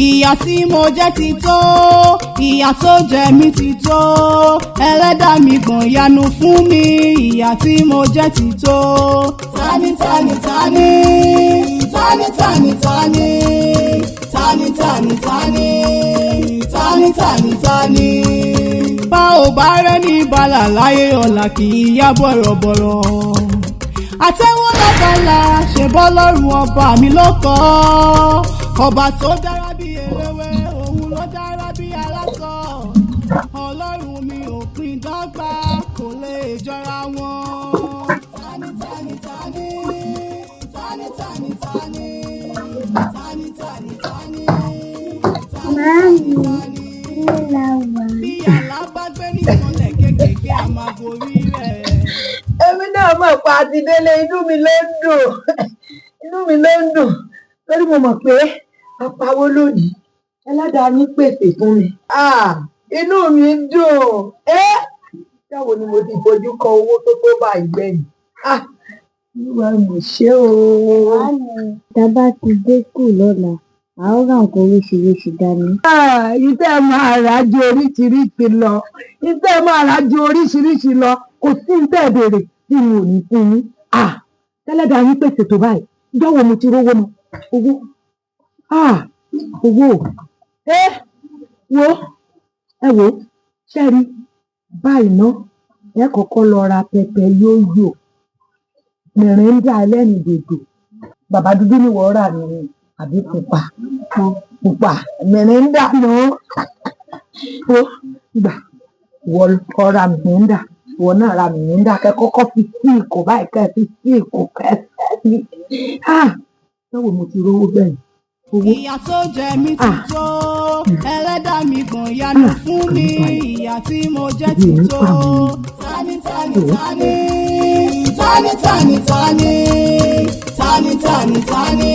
Ìyà tí mo jẹ ti tó, ìyà tó jẹ mí ti tó. Ẹlẹ́dàá mi gbọ̀n yanu fún mi, ìyà tí mo jẹ ti tó. Tani tani tani, tani tani tani, tani tani tani, tani tani tani. Bá ò bá rẹ́ ní bàlà láyé, ọ̀la kì í yá bọ̀rọ̀bọ̀rọ̀. Àtẹ̀wọ́ lábala ṣe bọ́ lọ́rùn ọba mi ló kọ́. Ọba tó dára bí eléwé, òun ló dára bí aláṣọ. Ọlọ́run mi ò pín dọ́gba, kò lè jọra wọn. Tani tani tani, tani tani tani, tani tani tani, tani Màámi, tani. Ilé la wà. Bí àlá bá gbé nìkanlẹ̀ kéékèèké, a máa gorí rẹ̀. Èmi náà mọ̀ pa àti délé, inú mi ló ń dùn, inú mi ló ń dùn torí mo mọ̀ pé apawó lónìí, ẹlẹ́dàá yín pèsè fún mi. Ah, inú mi ń dùn. Ẹ́ báwo ni mo ti fojú kan owó tó tó báyìí gbẹ̀yìn? Ah, olúwa mo ṣe o. Màámi, tá a bá ti dé school lọ́la, a ó ra nǹkan oríṣiríṣi dání. Ah, iṣẹ́ máa rà ju oríṣiríṣi lọ, iṣẹ́ máa rà ju oríṣiríṣi lọ. Kò sí ní tẹ́ ẹ béèrè tí mi ò ní fún yín. Ah, tẹ́lẹ̀dá yín pèsè tó báyìí, ìjọ́ mo ti rówó mọ owó? Ah, owó! Ẹ wo, ẹ wo, ṣé rí báyìí ná, ẹ kọ́kọ́ lọ ra pẹpẹ yóyò, Mirinda, ẹlẹ́rìndòdò. Bàbá dúdú ni wọ́n rà ní àbí pupa? Pupa Mirinda nù. Ó gbà, wọ́n kọ́ ra Mirinda, ìwọ náà ra Mirinda. Kẹ́ kọ́kọ́ fi sí ìkó báyìí, kẹ́ fi sí ìkó, kẹ́ fi. Ah, báwo mo ti rówó bẹ́ẹ̀, owó? Ìyà tó jẹ mí ti Ah. tó. Ẹlẹ́dàá mi gbọ̀n yanu fún mi, ìyà tí mo jẹ ti Ebi ò ní tó. pa àwọn. Tani tani tani, tani tani tani, tani tani tani,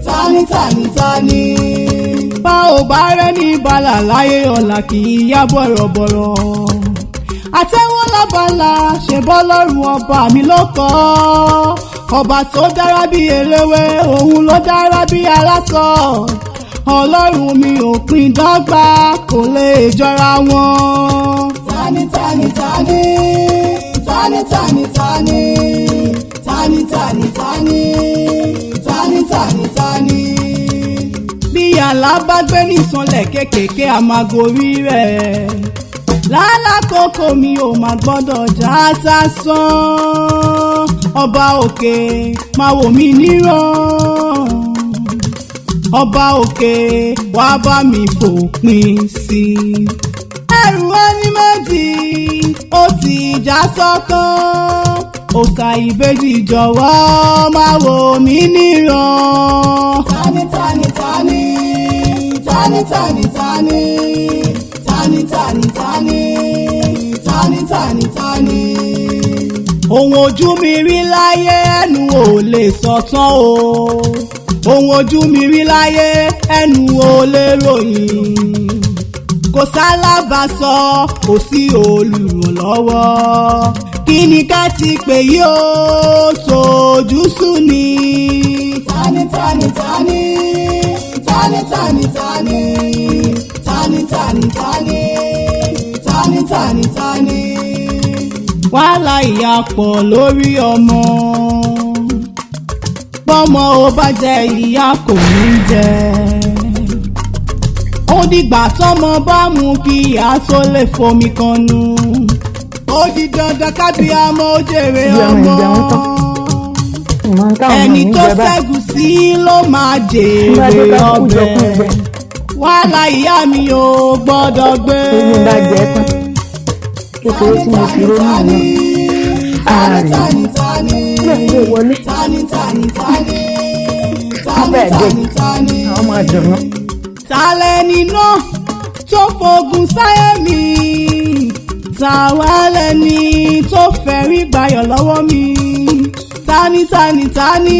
tani tani tani. Bá ò bá rẹ́ ní bàlà láyé, ọ̀la kì í yá bọ̀rọ̀bọ̀rọ̀. Àtẹ̀wọ́ lábala ṣe bọ́ lọ́rùn ọba mi ló kọ́. Ọba tó dára bí eléwé, òun ló dára bí aláṣọ. Ọlọ́run mi ò pín dọ́gba, kò lè jọra wọn. Tani tani tani, tani tani tani, tani tani tani, tani tani tani. Bí àlá bá gbé nìsanlẹ̀ kéékèèké, a máa gorí rẹ̀. Lálàkókò mi ò máa gbọ́dọ̀ já sásán. Ọba òkè máa wò mí níran. Ọba òkè wá bá mi fòpin sí i. Ẹrù ẹni méjì ó ti já sọ́kàn. Òòṣà ìbejì, jọ̀wọ́ máa wò mí níran. Tani tani tani, tani tani tani, tani tani tani, tani tani tani. Ohun ojú mi rí láyé, ẹnu ò lè sọ tán o. Ohun ojú mi rí láyé, ẹnu ò lè ròyìn. Kò sálábàásọ, kò sí olùrànlọ́wọ́. Kí ni ká ti pè yí ó tójú sú ni? Tani tani tani, tani tani tani, tani tani tani, tani tani tani. Wàhálà ìyá pọ̀ lórí ọmọ. Bọ́mọ ò bá jẹ, ìyá kò ní jẹ. Ó dìgbà tọ́mọ bá mú kí ìyá tó lè fomi kanú. Ó di dandan kábíyámọ́ ó jèrè Bí ọmọ ọmọ. ìjẹun tán. Ìmọ̀ táwọn ọmọ Ẹni mi tó jẹ báyìí. ṣẹ́gun sí ló máa Bá dé jèrè ká kúkú jọ kún ọbẹ̀. gbẹ. Wàhálà ìyá mi ò gbọ́dọ̀ gbé. Èmi bá jẹ tán. Kékeré tí mo fi rónú náà. Tani Ààrẹ. tani tani, Ilé ìwé wọlé. tani tani tani, tani Abẹ́ ẹ̀dẹ̀. tani tani. Àwọn ọmọ àjọ̀nà. Ta lẹni náà tó fogun sáyé mi? Tàwa lẹni tó fẹ́ rí gbayọ̀ lọ́wọ́ mi? Tani tani tani,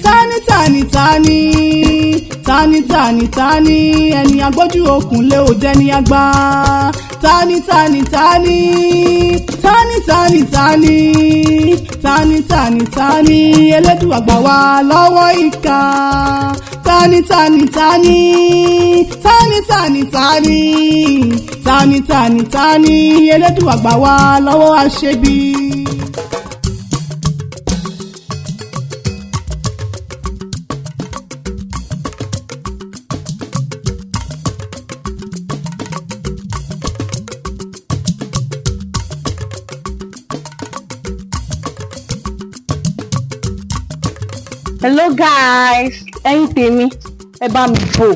tani tani tani, tani tani tani. Ẹni agbójú okùn lé ò jẹ́ ní àgbà. Tani tani tani, tani tani tani, tani tani tani. Elédùà gbà wá lọ́wọ́ ìkà. Tani tani tani tani tani tani tani tani tani Elédùà gbà wá lọ́wọ́ aṣebi. Hello guys, ẹ̀yin tèmi, ẹ bá mi bò,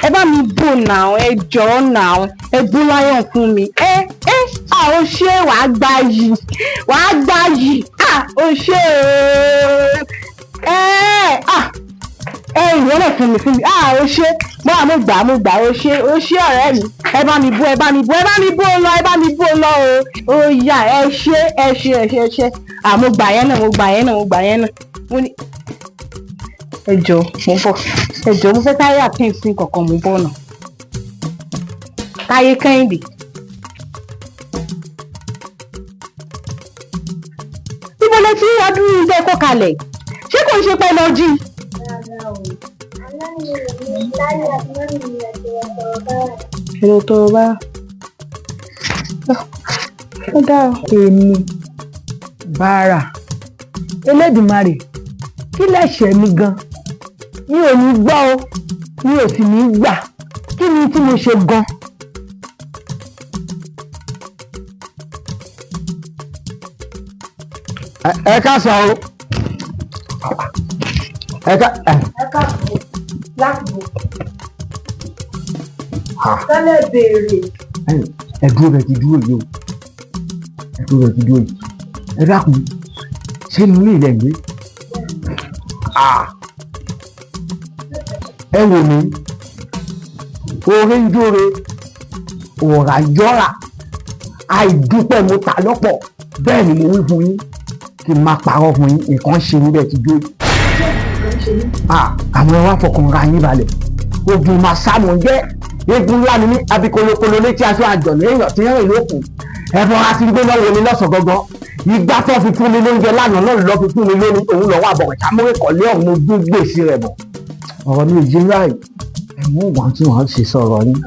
ẹ bá mi bò náà, ẹ jọ̀ọ́ náà, ẹ bú láyọ̀ fún mi. Ẹ ẹ à ó ṣe wàá gbá yìí, wàá gbá yìí, à ó ṣe ooo. Ẹ à ẹ ìwọ náà fún mi fún mi, à ó ṣe mo à mo gbà mo gbà ó ṣe ọ̀rẹ́ mi, ẹ bá mi bò, ẹ bá mi bò, ẹ bá mi bò lọ, ẹ bá mi bò lọ o. Ó yá, ẹ ṣé ẹ ṣé ẹ ṣé ẹ ṣé, à mo gbà yẹn náà, mo gbà yẹn náà, mo gbà yẹn náà. Mo ní ẹ jọ̀ọ́ mo ń bọ̀, ẹ jọ̀ọ́ mo fẹ́ táyé àkíyèsí kankan, mo ń bọ̀ nà Táyé Kẹ́hìndé. Níbo lẹ ti ọdún ilé kó kalẹ̀, ṣé kò ń ṣe pẹ́ lọ jí? Rárá o. Àná ni èmi Táyé àti mọ́mì mi àti ọ̀tọ̀ bára. Èrò tọrọ bá ó dáa. Èmi bàárà Elédùmarè, kí lẹ̀ṣẹ̀ mi gan? Mi ò ní gbọ́ o, mi ò sì ní gbà. Kí ni tí mo ṣe gan? Ẹ káàsán o, ẹ ká ẹ. Ẹ káàbọ̀ láti bò tẹ́lẹ̀ béèrè. Ẹ dúró bẹ́ẹ̀ ti dúró yìí o, ẹ dúró bẹ́ẹ̀ ti dúró yìí. Ẹ dákun, ṣé inú ilé ilẹ̀ ń gbé? Ah! Ẹ wò mí, oore ń jóore, òòrà jọ́ra, àìdúpẹ́ mo ta lọ́pọ̀. Bẹ́ẹ̀ ni mo wí fún yín, kí n má parọ́ fún yín, nǹkan ṣe níbẹ̀ ti dúró yìí. Àwọn ẹ wá fọkàn ra yín balẹ̀. Ogun máa sá mò ń jẹ́ eégún ńlá ni mí, abikolokolo létí aṣọ àjọ̀nù èèyàn tí ń rìn lókun. Ẹ̀fọn á ti gbé lọ́wọ́ mi lọ́sàn gangan. Ìgbà tó fi fún mi lóúnjẹ lánàá náà lọ́ fi fún mi lónìí, òun lọ́wọ́ àbọ̀rẹ̀ sámúrè kọ̀lé ọ̀hún, mo dún gbèsè rẹ̀ bọ̀. Ọ̀rọ̀ mi ò yé ráì, ẹ mú wọn tí wọ́n ṣe sọ̀rọ̀ yín.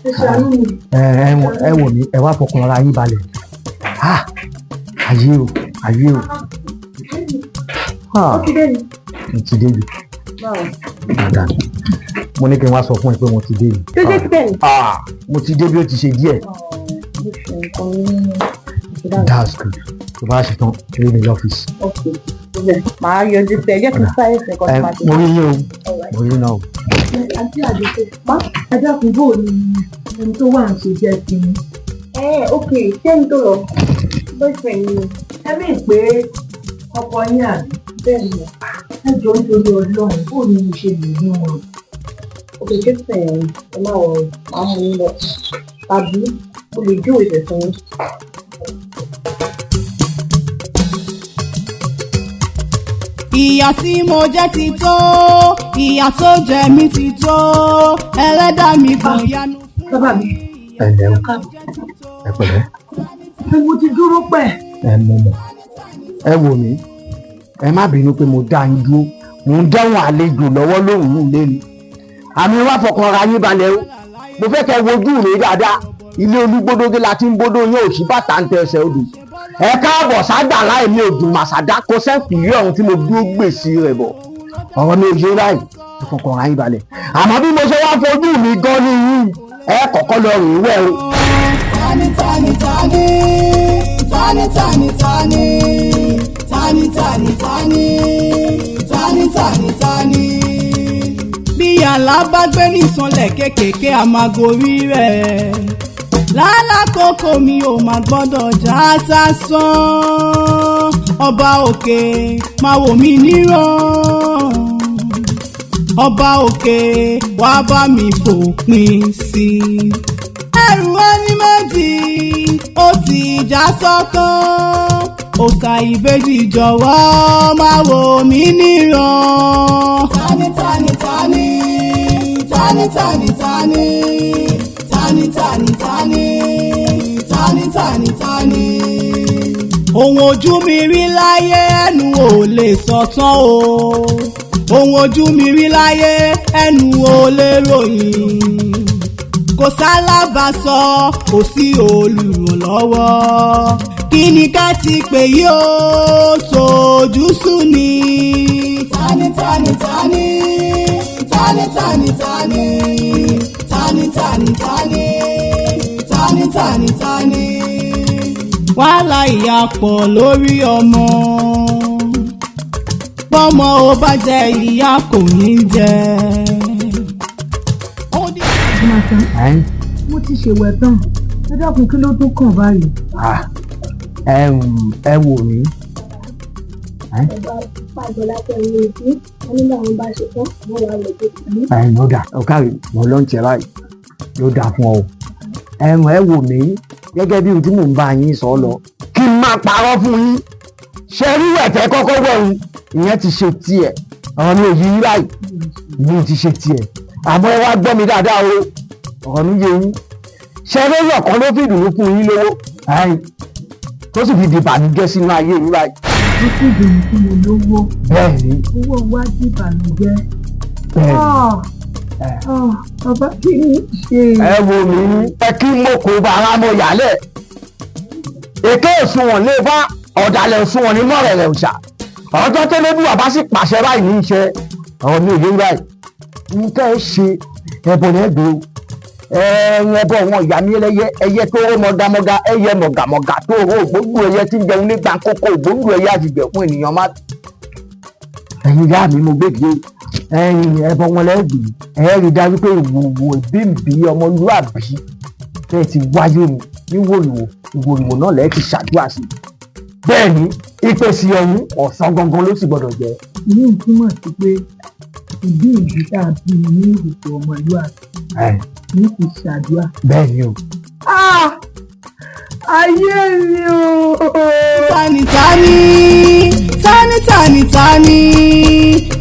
Ẹ ṣàánú mi. Ẹ wò mí, ẹ wá fọkàn ra yín balẹ̀. Ah, ayé o, ayé o. Ah, Ó ti dé ni. mo ti dé yìí. Báwo? Dáadáa. Mo ní kí n wá sọ fún ẹ pé mo ti dé yìí. Tó jẹ́ síbẹ̀ ni. Ah, mo ti dé bí ó ti ṣe díẹ̀. Mo ṣe nǹkan ní ìṣẹ̀dá. That's good. Tó bá ṣe tán, rí mi lọ́fíìsì. Ok, màá yọjú sí ẹ, jẹ́ kí n sáré ṣe nǹkan Ẹ tí màá ṣe. mo rí yín o, mo rí yín náà o. Àti àdìsẹ́ má ẹ dákun, bò ní ẹni tó wà ń ṣe jẹ́ sí i. Ẹ ok, ṣé n tó lọ boyfriend mi. Ẹ mí pé ọkọ yín àbí? Bẹ́ẹ̀ ni. Ẹ jọ nítorí Ọlọ́run, bò ní mo ṣe lè rí wọn? Ok, ṣé fẹ́ ẹ má wọ, máa mú un lọ tàbí mo lè júwèé rẹ̀ fún yín. Ìyà tí mo jẹ ti tó, ìyà tó jẹ mí ti tó, ẹlẹ́dàá mi kò yanu fún Bàbá mi. Ẹ ǹlẹ́ o, ẹ pẹ̀lẹ́. Ẹ mo ti dúró pẹ́. Ẹ mọ̀ mọ̀. Ẹ wò mí, ẹ má bínú pé mo dá yín dúró. Mò ń dáhùn àlejò lọ́wọ́ lóhùn lé ni. Àmì wá fọkàn ra yín balẹ̀ o. Mo fẹ́ kẹ́ wojú mi dáadáa. Ilé olúgbódógé la ti ń bódó yín, òsì bàtà ń tẹ ẹsẹ̀ odò. Ẹ káàbọ̀ ságbàlá èmi òdùn màsàdá kó sẹ́ǹkù yí ọ̀hún tí mo dúró gbèsè rẹ̀ bọ̀. Ọ̀rọ̀ mi ò yé báyìí, ẹ fọkàn ra yín balẹ̀. Àmọ́ bí mo ṣe wá fojú mi gan ni yín, ẹ kọ́kọ́ lọ rìn wẹ̀ o. Tani tani tani tani tani tani tani tani tani tani tani tani. Bí àlá bá gbé ní ìsànlẹ̀ kéékèèké, a máa gorí rẹ̀. Lálákòókò mi ò máa gbọ́dọ̀ já sásán. Ọba òkè máa wò mí níràn. Ọba òkè wá bá mi fòpin sí i. Ẹrù ẹni méjì ó ti já sọ́kàn. Òòṣà ìbejì jọ̀wọ́ máa wò mí níran. Tani tani tani tani tani tani tani tani tani tani tani tani. Ohun ojú mi rí láyé, ẹnu ò lè sọ tán o. Ohun ojú mi rí láyé ẹnu ò lè ròyìn. Kò sálábàásọ, kò sí olùrànlọ́wọ́. Kí ni ká ti pè yí ó tójú sú ni. Tani tani tani tani tani tani tani tani tani tani tani tani. Wàhálà ìyá pọ̀ lórí ọmọ, bọ́mọ ò bá jẹ ìyá kò ní jẹ. Ẹ́n, Mo ti ṣèwẹ̀ tán, ẹ dákun, kí ló tún kàn báyìí? Ah, ẹ wò mí. Bàbá Fàgbọ́lá tẹ̀lé ojú wọn nígbà wọn bá ṣe tán, wọn wà lọ sí. Ẹ̀yin ló dà ọ̀kàrí mo ló ń tẹ báyìí, yóò dà fún ọ o. Ẹ wò mí, gẹ́gẹ́ bí ohun tí mò ń bá yín sọ lọ, kí n máa parọ́ fún yín, ṣe rí ẹ̀tẹ́ kọ́kọ́ wẹ̀hún, ìyẹn ti ṣe tiẹ̀. Ọ̀rọ̀ mi ò yí yín báyìí, mi ti ṣe tiẹ̀. Àmọ́ ẹ wá gbọ́ mi dáadáa o, ọ̀rọ̀ mi yé yín. Ṣe rí ọ̀kan ló fi ìdùnnú fún yín lówó ẹ̀yin, tó sì fi dìbànújẹ́ sínú ayé yín báyìí. Ó sì dùn fún mi lówó. Bẹ́ẹ̀ ni. Owó wá dìbànújẹ́. Bẹ́ẹ̀ ni. Ah, ah, bàbá, kí ni ṣe? Ẹ wo mi, ẹ kí mo kó bàrà mo yálẹ̀ èké òṣùwọ̀n lè bá ọ̀dàlẹ̀ òṣùwọ̀n ní mọ̀rẹ̀rẹ̀ òṣà. Ọjọ́ tó lé bí bàbá sì pàṣẹ báyìí ní í ṣe. Ọ̀rọ̀ mi ò yé báyìí. Nǹkan ẹ ṣe, ẹbọ ní ẹgbẹ́ o, ẹ̀ẹ́n ẹbọ wọn ìyá mi, ẹlẹ́yẹ ẹyẹ tó ró mọ̀gàmọ̀gà, ẹyẹ mọ̀gàmọ̀gà tó ró ògbóǹdù, ẹyẹ tí ń jẹun ní gbàǹkókò, ògbóǹdù ẹyẹ àjìgbẹ̀ fún ènìyàn má. Ẹ̀yin ìyá mi, mo gbégbé ẹ̀yin ẹbọ wọn lẹ́gbẹ̀ẹ́. Ẹ rí dájú pé ìwòwò ìbíǹbí ọmọlúàbí tẹ́ ẹ ti wáyé mi ní wòlíwò ìwòlíwò náà lẹ́ẹ̀ ti ṣàdúrà sí. Bẹ́ẹ̀ ni, ìpèsè ọ̀hún ọ̀sán gangan ló sì gbọ́dọ̀ jẹ́. Ìyẹn ò túmọ̀ sí pé ìdí ìdí tá a bí mi ní ìhòòhò ọmọlúwàbí ní kò ṣàdúrà. Bẹ́ẹ̀ ni o. Ah! Ayé mi o. Tani tani tani tani tani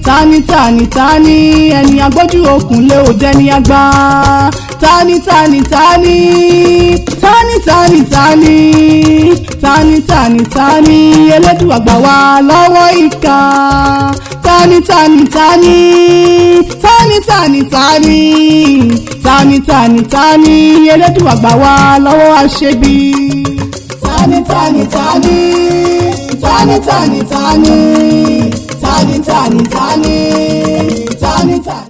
tani tani tani, ẹni agbójú okùn lé ò jẹ́ ní àgbà. Tani tani tani tani tani tani tani tani tani, elédùn àgbà wa lọ́wọ́ ìkà. Tani tani tani tani tani tani tani tani tani, elédùn àgbà wa lọ́wọ́ àṣebi. Tani tani tani tani tani tani tani tani tani tani tani.